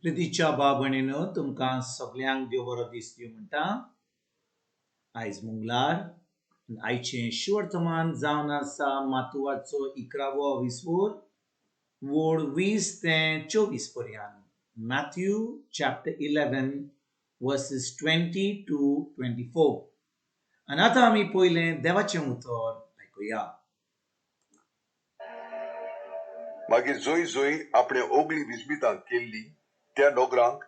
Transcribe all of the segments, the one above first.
प्रितीच्या भाव भयणीनो, तुमकां सगल्यांक देव बरो दीस दिवं म्हणटा. आयज मंगळार. आयचें शिवर्तमान जावन आसा मातुवाचो 11वो विसवोर, वोड 20 ते 24 पर्यंत. Matthew chapter 11 verses 20 to 24. आनी आतां आमी पयलें देवाचें उतर आयकुया. मागीर जोय जोय आपणे ओगली विस्मितां केल्ली त्या नोगरांक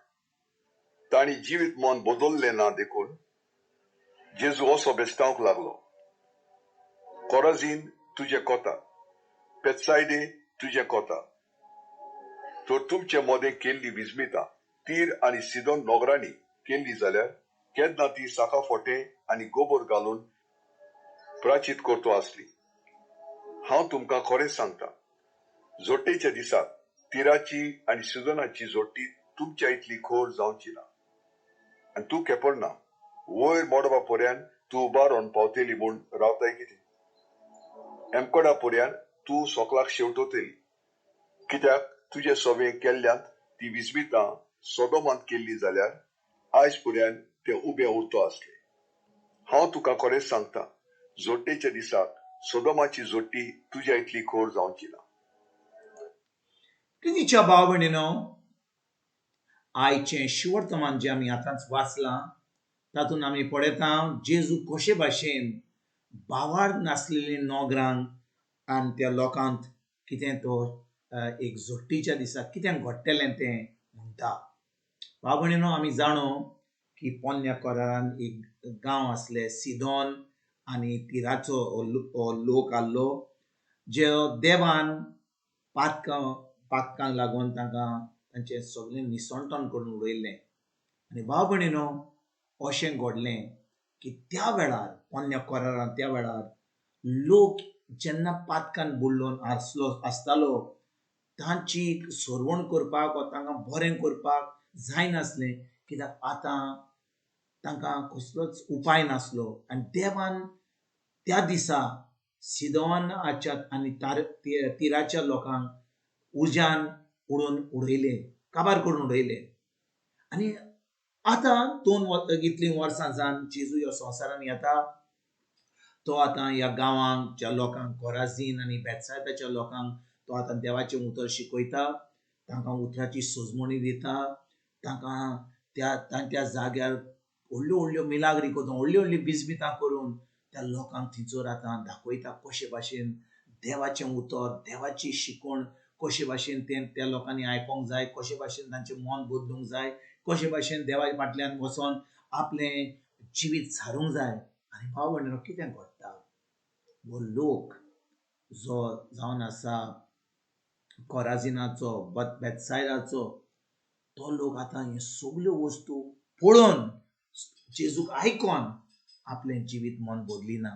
तांणी जिवीत मन बदललें ना देखून जेजू असो बेस्तावंक लागलो, कोराझीन तुजें कोता, पेत्सायदे तुजें कोता, तर तुमचे मदें केल्ली विस्मितां तीर आनी सिदोन नोगरांनी केल्ली जाल्यार केन्ना ती साका फोटे आनी गोबर घालून प्राचीत करतो आसली. हांव तुमकां खरें सांगता, जोडटेच्या दिसाक तिराची आनी सिदोनाची जोडटी तुमच्या इतली खोर जावची ना. आनी तूं केपडना वयर मोडबा पर्यान तूं उबारून पावतली म्हूण रावताय कितें? एमकोडा पर्यान तूं सोकलाक शेवटवतली, कित्याक तुजे सवे केल्ल्यांत ती विस्मितां सोदोमांत केल्ली जाल्यार आयज पर्यान ते उबे उरतो आसले. हांव तुका खरेंच सांगता, जोडटेच्या दिसाक सोदोमाची जोडटी तुज्या इतली खोर जावची ना. प्रितीच्या भाव भयणीनो, आयचें शिवर्तमान जें आमी आतांच वाचलां तातूंत आमी पळयता जेजू कशे भाशेन भावार नासलेली नोगरांक आनी त्या लोकांक कितें तो एक जोडटीच्या दिसा कितें घडटलें तें म्हणटा. भाव भयणीनो, आमी जाणो की पोन्न्या कोरारान एक गांव आसले सिदोन आनी तिराचो हो लोक आहलो, जे देवान पातकांक लागून तांकां तांचें सगळें निसणटण करून उडयल्लें. आनी भाव भयणीनो, अशें घडलें की त्या वेळार पोन्न्या कोरारान त्या वेळार लोक जेन्ना पातकान बुडलोन आसलो आसतालो तांची सरवण करपाक वा तांकां बरें करपाक जायनासलें, कित्याक आतां तांकां कसलोच उपाय नासलो. आनी देवान त्या दिसा सिदोनाच्या आनी तिराच्या लोकांक उज्यान उडोवन उडयलें, काबार करून उडयलें. आनी आतां 2 इतलीं वर्सां जावन जेजू ह्या संवसारान येता, तो आतां ह्या गांवांक ज्या लोकांक कोराझीन आनी बेतसायदाच्या लोकांक तो आतां देवाचें उतर शिकयता, तांकां उतराची सजमणी दिता, तांकां त्या जाग्यार व्हडल्यो व्हडल्यो मिलाग्री करून व्हडल्यो व्हडल्यो बिजमितां करून त्या लोकांक थंयसर आतां दाखयता कशे भाशेन देवाचें उतर, देवाची शिकवण कशे भाशेन तें त्या लोकांनी आयकोंक जाय, कशे भाशेन तांचें मन बदलूंक जाय, कशे भाशेन देवा फाटल्यान वचोन आपलें जिवीत सारूंक जाय. आनी भाव भयणीनो, कितें घडटा, हो लोक जो जावन आसा कोराझिनाचो, बेतसायदाचो, तो लोक आतां ह्यो सगल्यो वस्तू पळोवन जेजूक आयकोन आपलें जिवीत मन बदलिना,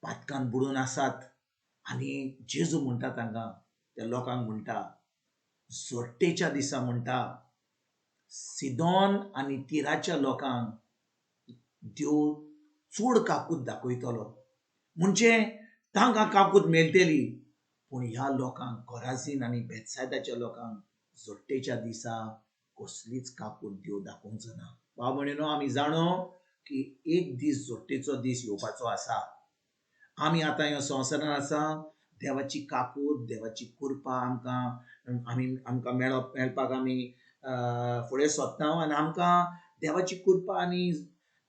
पातकान बुडून आसात. आनी जेजू म्हणटा तांकां, त्या लोकांक म्हणटा, जोडटेच्या दिसा म्हणटा सिदोन आनी तिराच्या लोकांक देव चड काकूत दाखयतलो, म्हणजे तांकां काकूत मेळटली, पूण ह्या लोकांक कोराझीन आनी बेतसायदाच्या लोकांक जोडटेच्या दिसा कसलीच काकूत देव दाखोवचो ना. भाव भयणीनो, आमी जाणो की एक दीस जोडटेचो दीस येवपाचो आसा. आमी आतां ह्या संवसारान आसा, देवाची काकूत, देवाची कृपा आमकां आमी आमकां मेळपाक आमी फुडें सोदता आनी आमकां देवाची कृपा आनी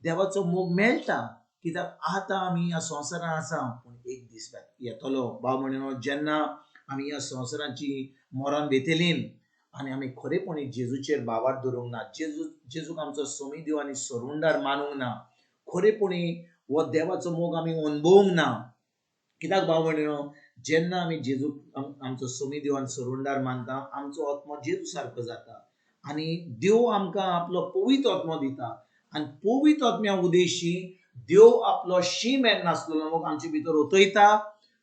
देवाचो मोग मेळटा, कित्याक आतां आमी ह्या संवसारान आसा. पूण एक दीस येतलो भाव भयणीनो, जेन्ना आमी ह्या संवसाराची मरण वेतली आनी आमी खरेपणी जेजूचेर भावार धरूंक ना, जेजूक आमचो सोमी देव आनी सोरुंडार मानूंक ना, खरेपणी हो देवाचो मोग आमी अणभवूंक ना. कित्याक भाव भयणीनो, जेन्ना आमी जेजूक आमचो सोमी देव आनी सोरुंडार मानता, आमचो आत्मो जेजू सारको जाता आनी देव आमकां आपलो पवित्र आत्मो दिता. आनी पवित्र आत्म्या उदेशी देव आपलो शीम येना नासलेलो मोग आमचे भितर ओतयता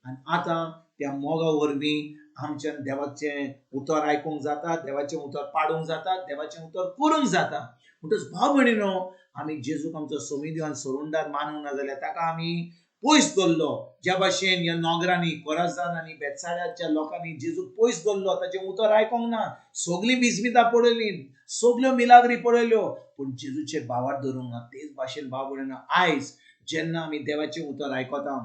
आनी आतां त्या मोगा वरवीं आमच्यान देवाचें उतर आयकूंक जाता, देवाचें उतर पाडूंक जाता, देवाचें उतर करूंक जाता. म्हणटच भाव भयणीनो, आमी जेजूक आमचो सोमी देव आनी सोरुंडार मानूंक ना जाल्यार, ताका आमी पयस दवरलो. ज्या भाशेन ह्या नोगरांनी, कोराजान आनी बेतसाड्याच्या लोकांनी जेजूक पयस दवरलो, ताचें उतर आयकोंक ना, सगळीं बिजमितां पळयलीं, सगल्यो मिलाग्री पळयल्यो, पूण जेजूचेर भावार्थ धरूंक ना. तेच भाशेन भाव भयणीनो, आयज जेन्ना आमी देवाचें उतर आयकता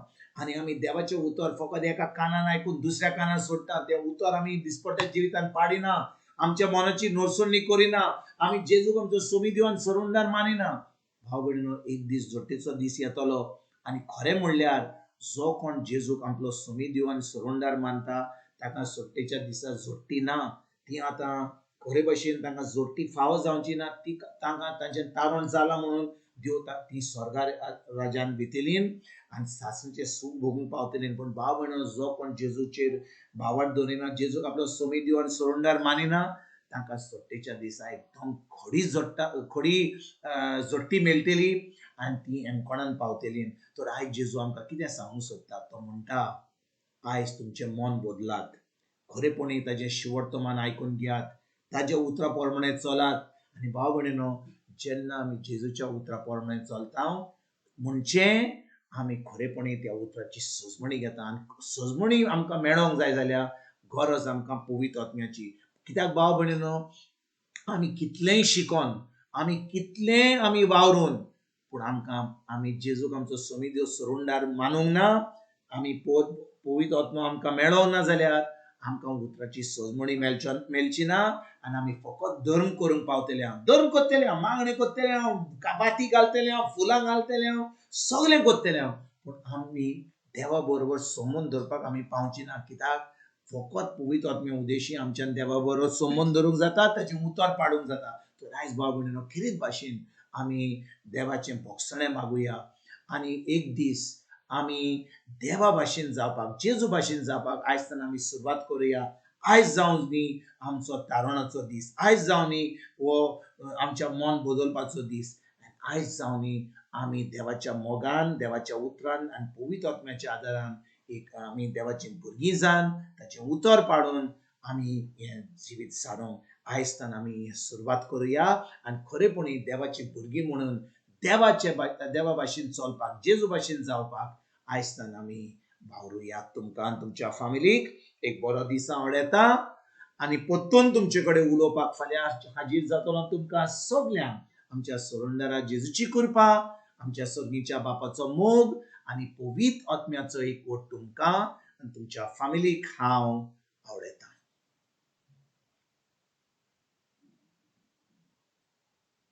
आनी आमी देवाचें उतर फकत एका कानान आयकून दुसऱ्या कानान सोडटा, तें उतर आमी दिसपट्ट्या जिवितान पाडिना, आमच्या मनाची नोरसणी करिना, आमी जेजूक आमचो सोमी दिवन सरुंदार मानिना, भाव भयणीनो, एक दीस जोटेचो दीस येतलो आनी खरें म्हणल्यार जो कोण जेजूक आपलो सोमी दिवन सरुंदार मानता ताका सोट्टेच्या दिसा जोडटी ना. ती आतां खरे भशेन तांकां जोडटी फावो जावची ना, ती तांकां तांचें तारण जालां म्हणून देव ती स्वर्गार राजान भितरलीन आनी सासणचें सूख भोगूंक पावतलीं. पूण भाव भयणो, जो कोण जेजूचेर भावार्थ दवरिना, जेजूक आपलो सोमी दिवन सरुंदार मानिना, तांकां सोट्टेच्या दिसा एकदम खडी जोडटा, खडी जोडटी मेळटली आनी ती एमकोणान पावतली. तर आयज जेजू आमकां कितें सांगूंक सोदता? तो म्हणटा, आयज तुमचें मन बदलात, खरेपणी ताजें शिवर्तमान आयकून घेयात, ताज्या उतरा प्रमाणे चलात. आनी भाव भयणीनो, जेन्ना आमी जेजूच्या उतरा प्रमाणे चलता म्हणजे आमी खरेपणी त्या उतराची सजमणी घेता. आनी सजमणी आमकां मेळोंक जाय जाल्यार गरज आमकां पवित्र आत्म्याची. कित्याक भाव भयणीनो, आमी कितलेंय शिकोन, आमी कितलेंय आमी वावरून, पूण आमकां आमी जेजूक आमचो सोमी देव सरुंदार मानूंक ना, आमी पवित्र आत्मो आमकां मेळोंक ना जाल्यार आमकां उतराची सजमणी मेळची ना आनी आमी फकत धर्म करूंक पावतले हांव, धर्म करतले हांव, मागणें करतले हांव, बाती घालतले हांव, फुलां घालतले हांव, सगळें करतले हांव, पूण आमी देवा बरोबर संबंद दवरपाक आमी पावची ना. कित्याक फकत पवित्र आत्म्या उद्देशी आमच्यान देवा बरोबर संबंद दवरूंक जाता, ताचें उतर पाडूंक जाता. तर आयज भाव भयणीनो, खेरीत भाशेन आमी देवाचें भोगसणें मागुया आनी एक दीस आमी देवा भाशेन जावपाक, जेजू भाशेन जावपाक आयज आमी सुरवात करुया. आयज जावं न्ही आमचो तारणाचो दीस, आयज जावं न्ही हो आमच्या मन बदलपाचो दीस, आयज जावं न्ही आमी देवाच्या मोगान, देवाच्या उतरान आनी पवित्र आत्म्याच्या आदारान एक आमी देवाची भुरगीं जावन ताचें उतर पाडून आमी हें जिवीत सारोवंक आयजतान आमी हें सुरवात करुया. आनी खरेपणी देवाची भुरगीं म्हणून देवाचे देवा भाशेन चलपाक, जेजू भाशेन जावपाक आयजतान आमी वावरुया. तुमकां आनी तुमच्या फामिलीक एक बरो दीस आवडटा आनी परतून तुमचे कडेन उलोवपाक फाल्यां हाजीर जातलो. तुमकां सगल्यांक आमच्या सोरंदारा जेजूची कृपा, आमच्या सर्गीच्या बापाचो मोग आनी पवित्र आत्म्याचो एकवट तुमकां आनी तुमच्या फामिलीक हांव आवडटा.